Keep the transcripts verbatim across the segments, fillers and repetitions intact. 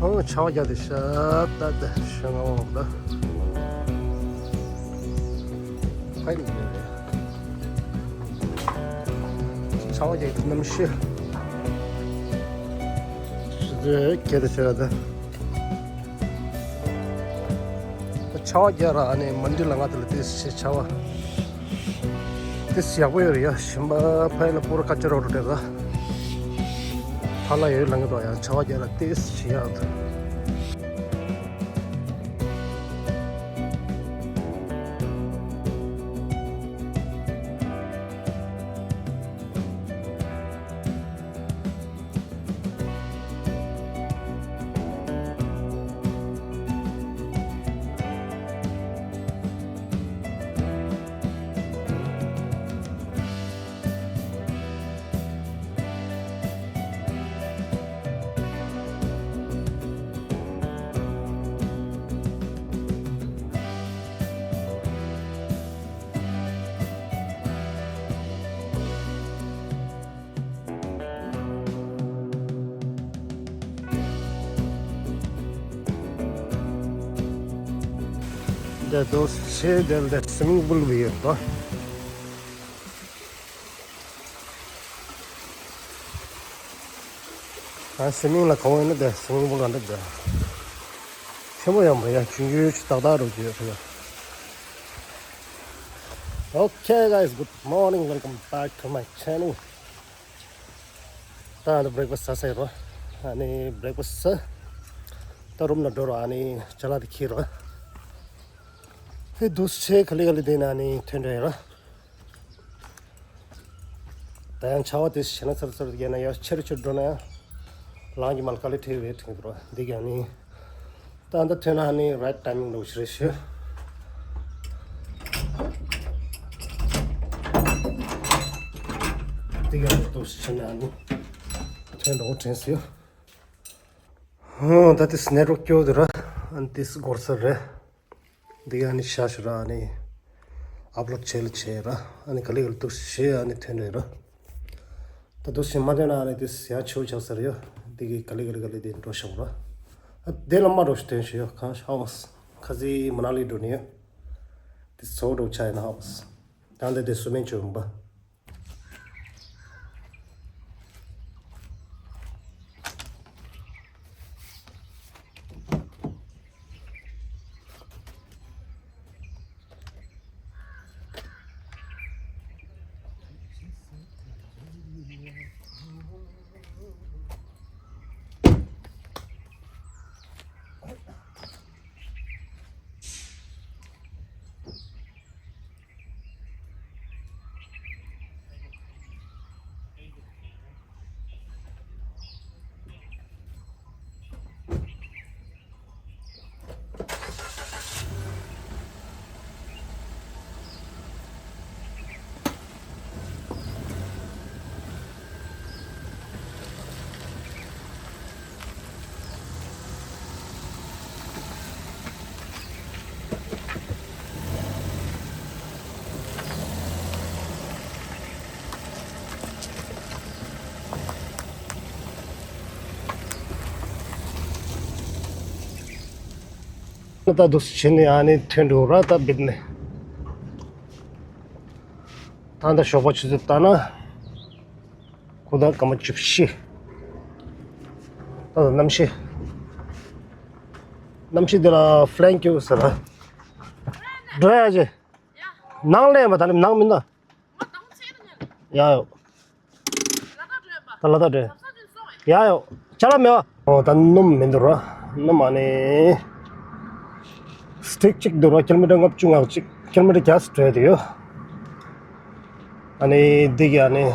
ཨོ་ཆར་པ་བརྒྱབ་དེ་ཤ་ད་ད་ཤ་ང་འོང་ད། ཕ་ཡི་ནས་རེད། ཆར་པ་བརྒྱབ་གནམ་གཤིས་ཞི་དུལ་གྱི་དེ་ཤ་ད། ཆར་པ་བརྒྱབ་ར་ཨ་ནི་མན་ཌི་ལ་ང་དེ་ལ་དེ་ཤ་ཆར་པ། ཏིས་ཡག་པོ་ཡོད་རེད་ཡ། ཞིམ་པ་ཕ་ཡི་ལ་པོ་ར་ཀ་ཅི་རོ་རུ་དེ་ལ། ཐ་ལ་ཡོད་ལང་གི་དོ་ཡང་ཆར་པ་བརྒྱབ་ལ་ཏིས་ཞི་ཡག་དོ། འདི་དུ་ཆེ་དེ་འདི་སི་མིང་པུལ་བི་ཡོད་དོ། ཨ་སི་མིང་ལ་གང་ཡོད་ན་འདི་སི་མིང་པུལ་ག་འདི་འདི་ཆེན་པོ་ཡང་མ་ཡ་ཆུང་ཆུང་ཆུ་ཏག་ཏག་རུ་ཅིག་ཡོད་རེད། Okay guys, good morning, welcome back to my channel. ད་ང་ཚོ་བྷི་རེག་ཕ་སི་ཟ་ས་ཡིན་རོ། ཨ་ནི་བྷི་རེག་ཕ་སི་ཟ། ད་རུམ་ལ་འགྲོ་རོ། ཨ་ནི་ཅ་ལག་དེ་འཁྱེར་རོ། ཧེ་འདུག་སེ་ག་ལེ་ག་ལེ་བསྡད་ན་ཨ་ནི་ཐོན་འགྲོ་ཡིན་རོ། ད་ཡང་ཆར་པ་དེ་ཞེ་ན་ཚར་ཚར་བརྒྱབ་ན་ཡང་ཆེ་རུ་ཆེ་རུ་འགྲོ་ན་ཡང་ལངས་ཀྱི་མ་ལ་ག་ལེ་ཁྲིད་རེད་དྲན་གྱི་འདུག་རོ། འདི་ག་ཨ་ནི། ད་ལྟ་ཐོན་ན་ནི་right timing འདྲ་བོ་ཞིག་རེད་ཤག་འདི་ག་ནི་ཏོག་ཙམ་ཕྱིན་ན་ནི་ཐོན་འགྲོ་དྲན་སོང་། ཧོ་ད་ཏིས་network སྐྱོ་འདུག་ར། ཨ་ནི་ཏིས་འགོར་ས་རེད། འདི་ག་ནི་ཤ་ཞུ་ར་ནི་upload བྱས་ལ་བྱས་ར། ཨ་ནི་ག་ལེ་ག་ལེ་ཏོག་ཙམ་ཨ་ནི་ཐོན་རེད་ར། ད་དུ་ཞིག་མ་ཐོན་ན་ཨ་ནི་དེ་ཡང་ཆེ་བོ་ཆགས་ས་རེད་ཡ། འདི་གི་ག་ལེ་ག་ལེ་ག་ལེ་དེ་འགྲོ་ཤོག་ར། ཨ་དེ་ལ་མ་འགྲོ་ཞིག་ཐོན་ཤོག་ཡ། གང་ཤ་བ་ཁ་ཟི་མ་ན་ལི་འགྲོ་ནི་ཡ། དེ་ཚོ་འགྲོ་ཆ་ཡིན་ཧ་བ། ད་འདི་དེ་སུ་མེན་ཆོས་འབའ། ད་དུ་ཕྱིན་ནས་ཨ་ནི་ཐོན་འགྲོ་ར་ད་བིད་ནས། ད་ད་ཞོགས་པ་ཆུ་ཚོད་ལྟ་ན། ཁོ་ད་སྐར་མ་བཅུ་བཞི། ད་ད་གནམ་གཤིས། གནམ་གཤིས་འདི་ལ་ཕི་ལན་ཀྱུ་ཟེར་ར། འགྲོ་ཡ་ཅེ། ནང་ལས་མ་ད་ནི་ནང་མིན་ན། ཡ་ཡོ། ད་ལ་ད་འདྲེ། ཡ་ཡོ། ཅ་ལག་མེད་བ། ཨོ་ད་སྣུམ་མི་འདུག་ར། སྣུམ་ཨ་ནི། སི་ཊིག་གཅིག་འདུག་ར། ཀི་ལོ་མི་ཊར་ལྔ་བཅུ་ང་གཅིག་ཀི་ལོ་མི་ཊར་བརྒྱ་སྤྲོད་དེ་ཡོད། ཨ་ནི་འདི་གི་ཨ་ནི།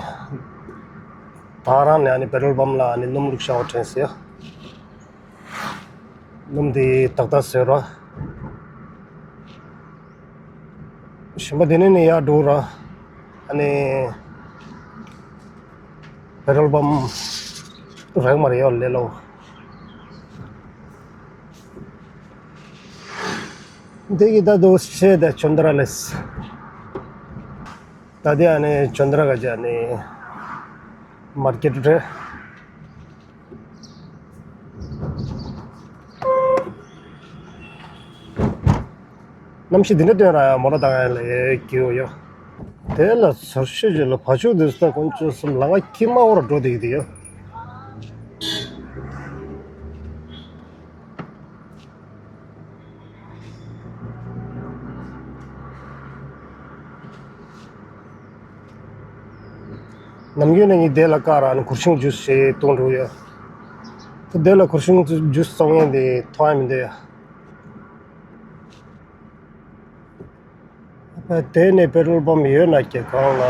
ད་རང་ནས་ཨ་ནི་པེ་ཊོལ་པམ་ལ་ཨ་ནི་སྣུམ་བླུགས་བཞག་པ་དྲན་སོང་ཡ། སྣུམ་དེ་ཏག་ཏག་བཟོས་ར། ཞིམ་པ་དེ་ནས་ནི་ཡར་འགྲོ་ར། ཨ་ནི། པེ་ཊོལ་པམ་རག་མ་རེད་ཡོད་ལེ་ལོ། འདི་གི་ད་དུ་ཤེས་ད་ཅོན་དྲ་ལེས། ད་དེ་ཨ་ནི་ཅོན་དྲ་ག་ཅི་ཨ་ནི་མར་ཀེཊ་རེད། གནམ་གཤིས་འདི་འདྲ་སྟོན་ར་ཡ་མོ་ཊ་བཏང་ཡ་ལ་ཡ་སྐྱིད་པོ་ཡོད། དེ་ལ་ཟུར་ཤོད་ཅིག་ལ་བ་ཕྱུགས་འདི་ཚོ་ད་དཀོན་མཆོག་གསུམ་ལམ་ཁ་དཀྱིལ་མ་འོར་འགྲོ་བསྡད་ཀྱི་འདུག་ཡ། ནམ་རྒྱུན་ནས་ངས་དེ་ལ་བཀག་ར་ནི་གུར་ཤིང་ཇུས་ཞེས་བཏུང་འགྲོ་ཡ། ད་དེ་ལ་གུར་ཤིང་ཇུས་བཙོང་མཁན་དེ་མཐོང་ཡ་མི་འདུག་ཡ། ཨ་ཕ། དེ་ནས་པེ་ཊོལ་པམ་ཡོད་ན་ཀྱེ་གང་ལ།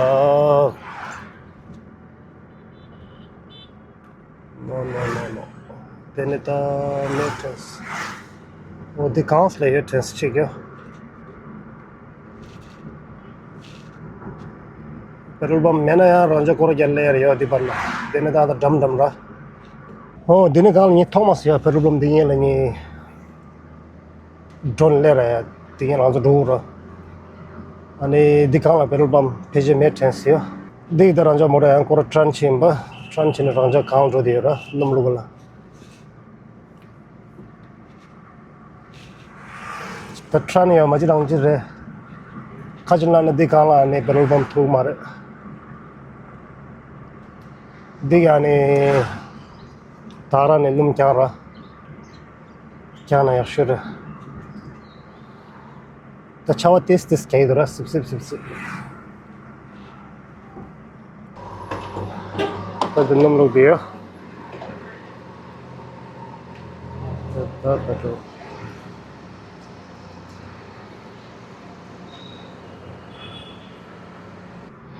No, no, no, no. དེ་ནས་ད་མེད་དྲན་སོང་། འོ་འདི་གང་ལ་ཡོད་དྲན་སོང་ཅིག་ཡོད། པེ་ཊོལ་པམ་མེད་ན་ཡང་རང་ཅག་སྐོར་རྒྱག་ལེ་ཡར་ཡོད་འདི་བར་ལ། དེ་ནས་ད་ད་འགྲམ་འགྲམ་ར། འོ་འདི་ནས་གང་ལ་ངས་མཐོང་མ་སོང་ཡ། པེ་ཊོལ་པམ་འདི་ངས་ལ་ངས། འགྲོ་ནས་སླེབས་ར་ཡ། དེ་ཡིན་ང་ཚོ་འགྲོ་ར། ཨ་ནི་འདི་གང་ལ་པེ་ཊོལ་པམ་ཕལ་ཆེར་མེད་དྲན་སོང་ཡ། འདི་ད་རང་ཅག་མོ་ཊ་ཡང་སྐོར་ཊན་ཕྱིན་པ། ཊན་ཕྱིན་ནས་རང་ཅག་གང་འགྲོ་དེ་ཡོད་ར་སྣུམ་བླུག་ག་ལ། ད་ཊན་ཡང་མ་ཅི་རང་ཅི་རེད། ཁ་ཅིག་ལ་ནི་འདི་གང་ལ་ཨ་ནི་པེ་ཊོལ་པམ་ཐུག་མ་རེད། འདི་ཡང་ནི་ད་ར་ནི་སྣུམ་རྒྱག་ར། རྒྱག་ན་ཡག་ཤོས་རེད། ད་ཆར་པ་ཏིས་ཏིས་རྒྱག་གི་འདུག་ར། སིབ་སིབ་སིབ་སིབ། ད་དེ་སྣུམ་བླུགས་དེ་ཡོད། ད་ད་ད་འགྲོ།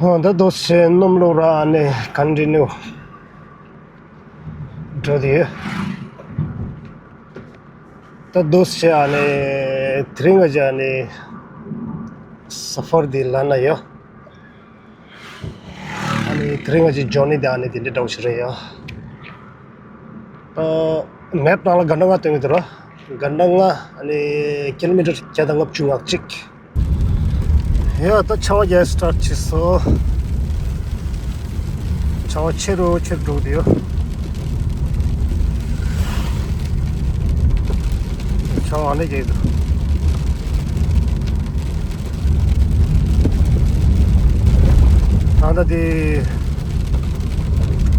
ཧོ། ད་དོ་ཞེས་སྣུམ་བླུགས་ར་ཨ་ནི་ཀོན་ཊི་ནིའུ། འགྲོ་དེ་ཡོད། ད་དུས་ཤ་ཨ་ནི་དེ་རིང་ག་ཅི་ཨ་ནི་ས་ཕར་དེ་ལ་ན་ཡོད། ཨ་ནི་དེ་རིང་ག་ཅི་ཇོར་ནི་དེ་ཨ་ནི་དེ་འདྲ་འདྲ་བོ་ཞིག་རེད་ཡ། ཨ། མེབ་ནང་ལ་གྷན་ཊ་ལྔ་སྟོན་གྱི་འདུག་ར། གྷན་ཊ་ལྔ་ཨ་ནི་ཀི་ལོ་མི་ཊར་བརྒྱ་དང་ལྔ་བཅུ་ང་གཅིག་ཡ། ད་ཆར་པ་རྒྱག་སི་ཊར་ཊི་བྱས་སོང་། ཆར་པ་ཆེ་རུ་ཆེ་རུ་འགྲོ་གི་འདུག་ཡ། ཆར་པ་ཨ་ནི་རྒྱག་གི་འདུག་ད་ལྟ་དེ་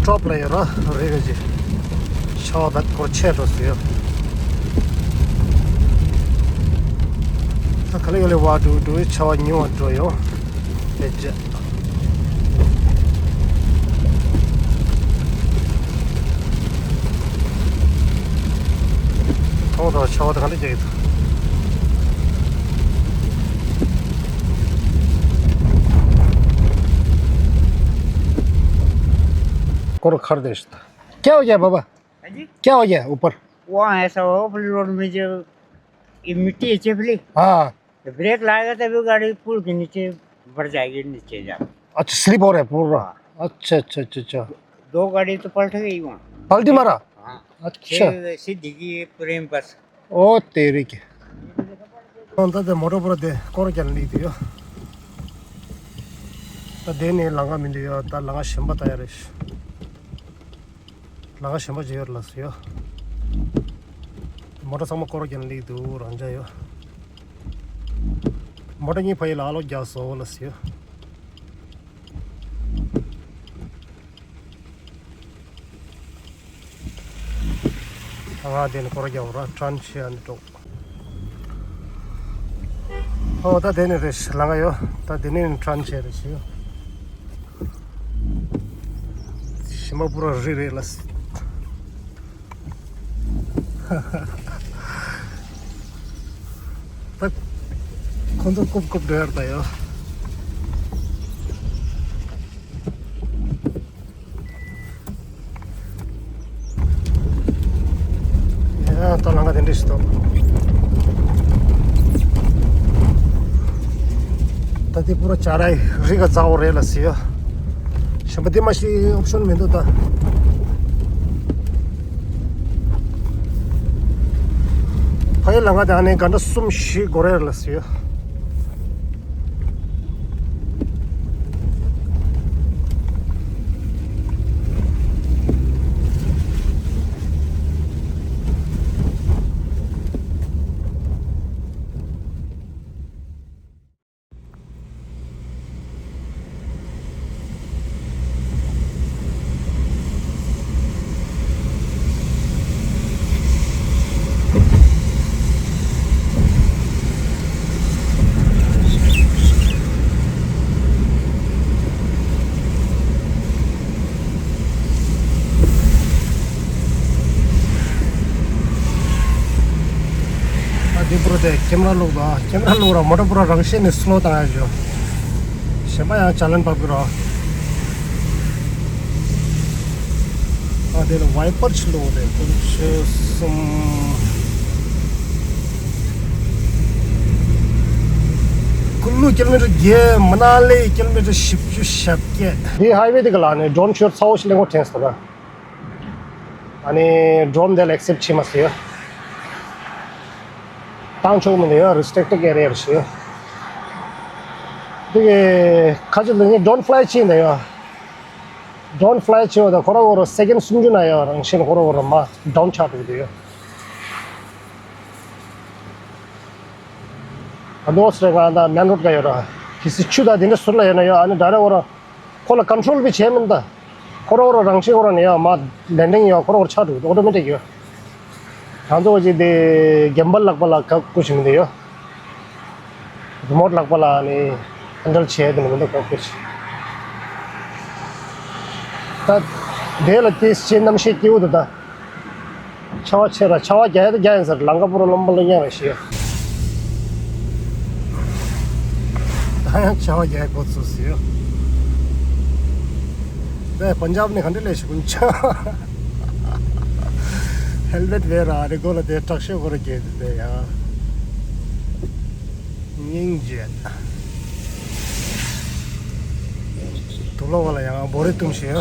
ཊོབ་ལ་ཡོད་ར། རི་ག་ཅི། ཆར་པ་ད་སྐོར་ཆད་འགྲོ་སྲིད་ཡོད། ད་ག་ལེ་ག་ལེ་བ་འགྲོ་འགྲོ་ཆར་པ་ཉུང་བ་འགྲོ་ཡོང་། ཕལ་ཆེར། ཐོག་ཐོག་ཆར་པ་ད་ག་འདྲ་རྒྱག་གི་འདུག་སྐོར་ཁར་དེ་ཤི་ད། क्या हो गया बाबा? हाँ जी। क्या हो गया ऊपर? वहाँ ऐसा हो, पुल रोड में जो ये मिट्टी है चिपली, हाँ। तो ब्रेक लगाएगा तभी गाड़ी पुल के नीचे भर जाएगी, नीचे जा। अच्छा, स्लिप हो रहा है पूरा। हाँ। अच्छा, अच्छा, अच्छा, अच्छा। दो गाड़ी तो पलट गई वहाँ। पलटी मारा? हाँ। अच्छा। फिर सीधी की प्रेम बस। ओ तेरी के। ད་ལྟ་མོ་ཊ་པུ་ར་དེ་སྐོར་རྒྱག་ནས་སླེབས་ཡོད། ད་དེ་ནས་ལམ་ཁ་མི་འདུག་ཡ། ད་ལམ་ཁ་གཞན་པ་ལྟ་ཡ་རེད། ལམ་ཁ་གཞན་པ་ཅིག་ཡོད་ལ་ཟེར་ཡ། མོ་ཊ་ཚང་མ་སྐོར་རྒྱག་ནས་སླེབས་འདུག་རང་འཇགས་ཡོད། མོ་ཊ་གཉིས་ཕ་ཡི་ལ་ཨ་ལོ་རྒྱག་སོང་ལ་ཟེར་ཡ། ང་དེ་ནས་སྐོར་རྒྱག་ར་ཊན་ཆེ་ཨ་ནི་འགྲོ། ཨོ་ད་དེ་ནས་རེད་ལམ་ཁ་ཡོད། ད་དེ་ནས་ཊན་ཆེ་རེད་ཤི། ཞིམ་པ་པུ་ར་རི་རེད་ལ། ད་ཁོ་ཚོ་རྐུབ་རྐུབ་འགྲོ་ཡར་ད་ཡོད། ཡ་ད་ལམ་ཁ་དེ་འདྲ་ཞིག་འདུག་ད་དེ་པུ་ར་ཅ་རའི་རི་ག་རྫ་བོ་རེད་ལ་ཟེར་ཡ། གཞན་པ་དེ་མ་ཤི་ཨོབ་ཤོན་མི་འདུག་ད། ཕ་ཡི་ལམ་ཁ་དེ་ཨ་ནི་གྷན་ཊ་གསུམ་བཞི་འགོར་རེད་ལ་ཟེར་ཡ། པུ་ར་དེ་ཀེམ་ར་བླུགས་དང་། ཀེམ་ར་བླུགས་ར་མོ་ཊ་པུ་ར་རང་བཞིན་ནས་སི་ལོ་བཏང་ཡ་ཞོ། གཞན་པ་ཡང་ཅ་ལན་བབས་ཀྱི་རོ། ཨ་དེ་ལ་ཝའི་པར་ཅིག་བླུགས་དེ་ཀུན་ཆེ་གསུམ། ཀུ་ལུ་ཀི་ལོ་མི་ཊར་བརྒྱད། མ་ན་ལི་ཀི་ལོ་མི་ཊར་བཞི་བཅུ་ཞེ་བརྒྱད། འདི་ཧའི་ཝེ་དེ་ག་ལ་ནི་ཌོ་རོན་ཤོཊ་ཚ་བོ་ཞིག་ལེན་དགོས་དྲན་སོང་ར། ཨ་ནི་ཌོ་རོན་དེ་ལ་ཨེག་སེབ་བྱེད་མ་སོང་ཡ། བཏང་ཆོག་མི་འདུག་ཡ། རི་སི་ཊིག་ཊེཌ་ཨེ་རི་ཡ་རེད་ཞུ། དེ་གི་ཁ་ཆེ་ལ་ནི་ཌོ་རོན་ཕི་ལའི་བྱེད་འདུག་ཡ། ཌོ་རོན་ཕི་ལའི་བྱེད་པ་དང་ཁོ་ར་ཁོ་ར་སེ་ཀེན་སུམ་ཅུ་ན་ཡ་རང་བཞིན་ཁོ་ར་ཁོ་ར་མར་ཌའོན་ཆགས་འགྲོ་གི་འདུག་ཡ། ཨ་ནོ་སི་རེ་ང་ད་མེན་རོཌ་ག་ཡོད་ར། གི་སི་ཆུ་དང་དེ་འདྲ་ཟུར་ལ་ཡོད་ན་ཡ། ཨ་ནི་ཌའི་རེག་ཁོ་ར་ཁོ་ལ་ཀོན་ཊོལ་བི་བྱས་མིན་ད། ཁོ་ར་ཁོ་ར་རང་བཞིན་ཁོ་ར་ནས་ཡ་མར་ལེན་ཌིང་ཡ་ཁོ་ར་ཁོ་ར་ཆགས་འགྲོ་གི་འདུག་ཨོ་ཊོ་མེ་ཊིག་ཡོད། ང་ཚོ་ཅིག་དེ་གེམ་བལ་ལག་པ་ལ་བཀག་དགོས་ཞིག་མི་འདུག་ཡོད། རི་མོཊ་ལག་པ་ལ་ནི་ཧན་ཌལ་བྱས་དེ་ནི་མི་འདུག་བཀག་དགོས་ཞིག་ད་དེ་ལ་དེ་ཅི་རྣམ་ཤེས་སྐྱེ་བོ་འདུག་ད། ཆར་པ་ཆེ་ར། ཆར་པ་རྒྱག་ཡ་ད་རྒྱག་ཡིན་ཟེར། ལང་ཀ་པུ་ར་ལོམ་པ་ལ་གཡེང་ར་ཞེས། ད་ཡང་ཆར་པ་རྒྱག་ཡ་འགོ་ཚུགས་ཟེར། ད་པན་ཇབ་ནས་ག་འདྲ་ལས་ཤིག་ཀུན་ཆ། ཧེལ་མེཊ་བེ་ར་རེ་གོ་ལ་དེ་དྲག་ཤོས་གོ་ར་རྒྱས་དེ་ཡ། སྙིང་རྗེ། དུག་ལོག་པ་ལ་ཡང་བོ་རེ་བཏུམ་ཞེས།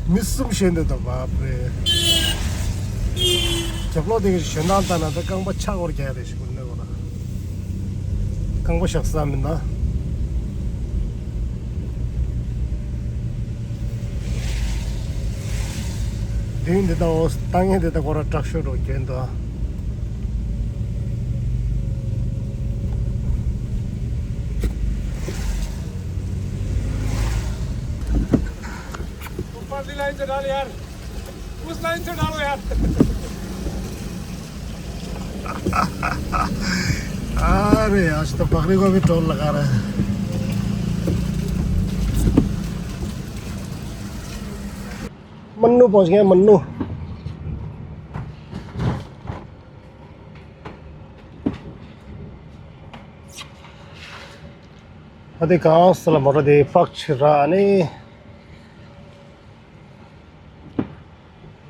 མི་གསུམ་ཞོན་འདུག་ད་བབ་རེད། རྒྱབ་ལོག་དེ་གི་ཞོན་སྟངས་ལྟ་ན་ད་རྐང་པ་ཆག་བོར་རྒྱག་རེད་ཞིག་ཀུན་ནས་བོར། རྐང་པ་བཞག་ས་མིན་ན། མདུན་འདི་ལྟ་བུ་ལྟ་ངན་འདི་ལྟ་ཁོ་ར་དྲག་ཤོས་རུ་གྱོན་འདུག ऊपर दी लाइन से डाल यार, उस लाइन से डालो यार। अरे आज तो बकरी को भी टोल लगा रहा है। मन्नू पहुंच गए, मन्नू। ཨ་དེ་གང་ས་ལ་མོ་ཊ་དེ་པག་ཕྱིར་ར་ནི་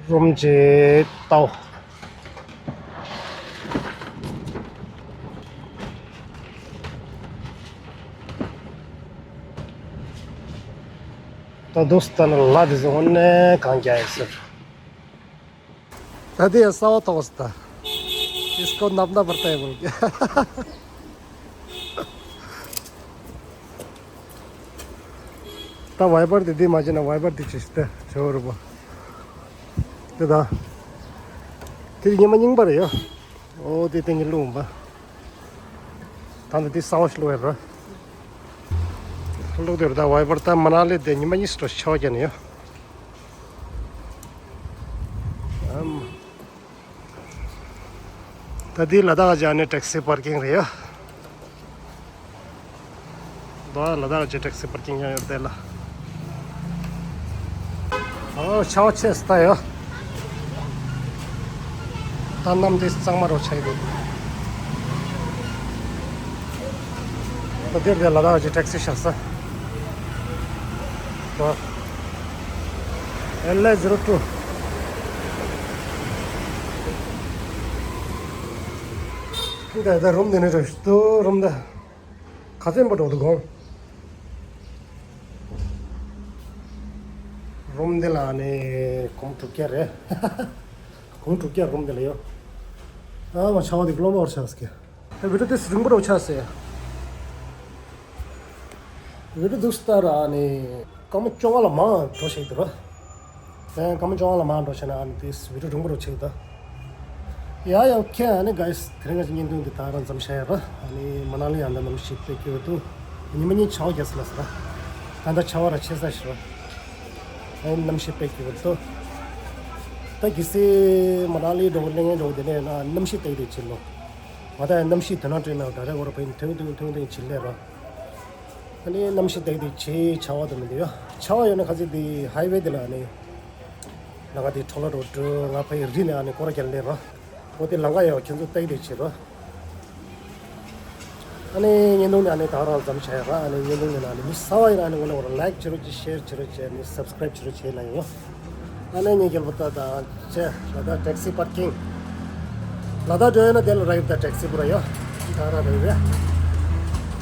རུམ་ཅེ་ཏའོ། ད་དུས་ད་ནི་ལ་དེ་ཚོ་དངོས་གནས་གང་རྒྱག་ཡོད་ཟེར། ད་དེ་ཡང་ས་བ་ཐོག་སི་ད། इसको नापना पड़ता है बोल के। ད་ཝའི་པར་དེ་དེ་མ་བྱས་ན་ཝའི་པར་དེ་ཅི་ཞིག་ད་བྱེད་རུ་པ། དེ་ད། དེ་ཉི་མ་རྙིང་པ་རེད་ཡ། ཨོ་དེ་སྟེང་གི་རླུང་པ། ད་ནི་དེ་ས་བ་ཞིག་བླུགས་ཡ་ར། བླུགས་དེ་རུ་ད་ཝའི་པར་ད་མ་ན་ལི་དེ་ཉི་མ་གཉིས་སུ་འགྲོ་ཤ་བ་རྒྱག་ནི་ཡ། ཨམ། ད་འདི་ལ་དྭགས་ཀྱི་ཨ་ནི་ཊེག་སི་པར་ཀིང་རེད་ཡ། ད་ལ་དྭགས་ཀྱི་ཊེག་སི་པར་ཀིང་ཡང་ཡོད་དེ་ལ། ཨོ་ཆར་པ་ཆེ་སྟེ་ཡ། ད་གནམ་དེ་གཙང་མ་རུ་ཆགས་འདུག་ད་འདིར་དེ་ལ་དྭགས་ཀྱི་ཊེག་སི་བཞག་ས། ཨེལ་ཨེ་ཛི་རོ་ཊུ། འདི་ད་རུམ་འདི་ནས་འགྲོ་ཞུ་དུ་རུམ་ད། ཁ་ཚན་པ་འགྲོ་འདུག་གོང་། རུམ་འདི་ལ་ནི་གོང་དྲུག་བརྒྱ་རེད། གོང་དྲུག་བརྒྱ་རུམ་འདི་ལ་ཡོད། ཨ་མ་ཆར་པ་འདི་གློ་མ་བར་ཆགས་ཀྱི། ཨ་བི་ཌིའོ་དེ་རིང་པོ་རུ་ཆགས་སེ། བི་ཌིའོ་འདུག་སྟ་ར་ནི་སྐར་མ་བཅོ་ལྔ་ལ་མང་འགྲོ་ཞིག་འདུག་ར། ཨེ་སྐར་མ་བཅོ་ལྔ་ལ་མང་འགྲོ་ཞེ་ན་ཨ་ནི་དེ་བི་ཌིའོ་རིང་པོ་རུ་ཆགས་འདུག་ཡ་ཡ་ཨོ་ཁེ། ཨ་ནི་གྷའི་སི་དེ་རིང་གི་བརྙན་ཐུང་འདི་ད་རང་མཚམས་བཞག་ཡ་ར། ཨ་ནི་མ་ན་ལི་ཡང་ད་གནམ་གཤིས་དཔེ་སྐྱིད་པོ་འདུག་ཉི་མ་གཉིས་ཆར་པ་རྒྱག་སྲིད་ལ་ཟེར་ར། ད་ལྟ་ཆར་པ་ར་ཆེ་ས་ཞིག་ར། ཨ་ནི་གནམ་གཤིས་དཔེ་སྐྱིད་པོ་འདུག་ད་གི་སི་མ་ན་ལི་འགྲོ་གི་གླེང་ངན་འགྲོ་གི་དེ་ནས་ན་གནམ་གཤིས་ཏག་ཏག་ཅིག་ལོ། ང་ད་ཡང་གནམ་གཤིས་དོ་སྣང་སྤྲད་ན་ད་རེ་འོར་བའི་ཐུང་ཐུང་ཐུང་ཐུང་ཅིག་ལས་ར། ཨ་ནི་གནམ་གཤིས་ཏག་ཏག་ཅིག་ཆར་པ་དུ་མི་འདུག་ཡ། ཆར་པ་ཡོད་ན་ཁ་ཚིག་འདི་ཧའི་ཝེ་འདི་ལ་ཨ་ནི། ལང་ཀ་དེ་འཕྲོ་བརླག་འགྲོ་འགྲོ། ང་ཕ་ཡི་རི་ནས་ཨ་ནི་སྐོར་ར་རྒྱག་ལེ་རོ། འོ་དེ་ལང་ཀ་ཡོད། ཁྱོད་ཚོ་ལྟ་ཡི་དེ་བྱེད་རོ། ཨ་ནི་བརྙན་ཐུང་ནི་ཨ་ནི་ད་རང་ཙམ་བྱས་ར། ཨ་ནི་བརྙན་ཐུང་ནི་ཨ་ནི་མི་གསར་པ་ཡིན་ན་ཨ་ནི་འོ་ན་འོ་ར་ལའིཀ་བྱེད་རོགས་གྱིས། ཤེར་བྱེད་རོགས་གྱིས། ཨ་ནི་སབ་སི་ཀ་རའིབ་བྱེད་རོགས་གྱིས་ལ་ཡོད། ཨ་ནི་ངས་རྒྱལ་པོ་ད་ད་ཅེ་ལ་ད་ཊེག་སི་པར་ཀིང་ལ་ད་འགྲོ་ཡོད་ན་དེ་ལ་ར་ཡོད། ད་ཊེག་སི་པུ་ར་ཡོད། ད་ར་ར་ཡོད། ཡ་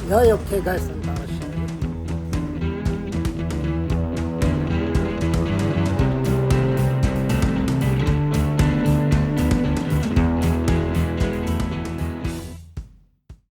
ཡོད། ཨོ་ཁེ་གྷའི་སི། ད་ཤ།